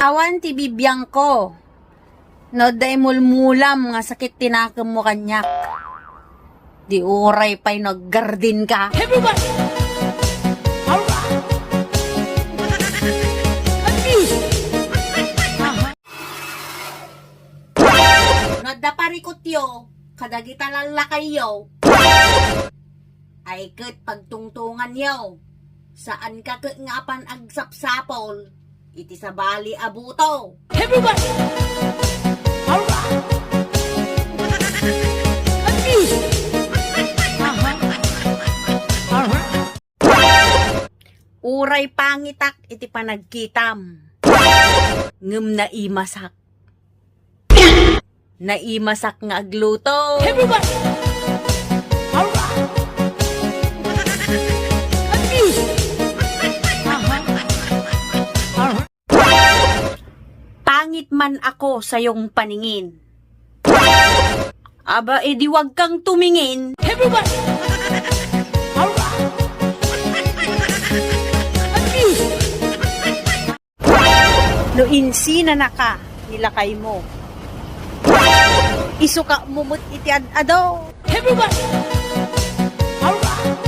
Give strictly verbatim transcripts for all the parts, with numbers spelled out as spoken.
Awan ti bibiangko no adda imulmulam nga sakit ti nakemmo kaniak. Di uray pay no aggardin ka. Everybody! Alright! At least! Aha. No adda parikutyo kadagita lallakayyo, ay ket pagtungtunganyo. Saanka ket nga apan agsapsapol iti sabali a buto. Everybody! Alright! At least! Aha! Aha! Uray pangitak iti panagkitam, ngem naimasak. Naimasak nga agluto. Everybody! Alright! At least! Aha! Aha! Pangit man ako sayong paningin. Aba, edi wag kang tumingin. Everybody! Alright! At least! No insinanaka ni lakaymo, isukamo met iti ad-ado. Everybody! Alright!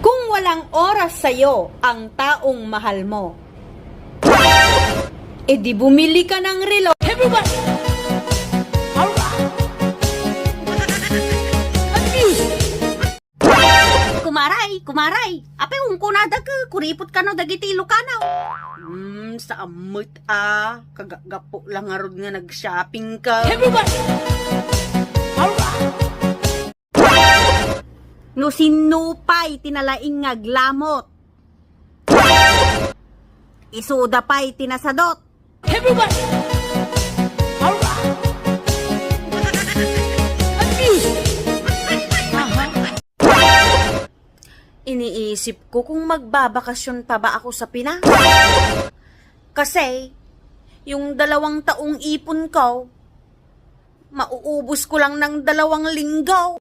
Kung walang oras sa'yo ang taong mahal mo, edi bumili ka ng relo. Everybody! Alright! At least! Kumaray, kumaray, apay, kunkunada ket kuripot kano dagiti Ilocano. Hmm, saan met a, kagapgapu la ngarud nga nag-shopping ka. Everybody! Alright! No sinno pay ti nalaing nga aglamot, isuda pay ti nasadot. Everybody! Alright! At least! Aha! Iniisip ko kung magbabakasyon pa ba ako sa Pinas. Kasi, yung dalawang taong ipon ko, mauubos ko lang ng dalawang linggo.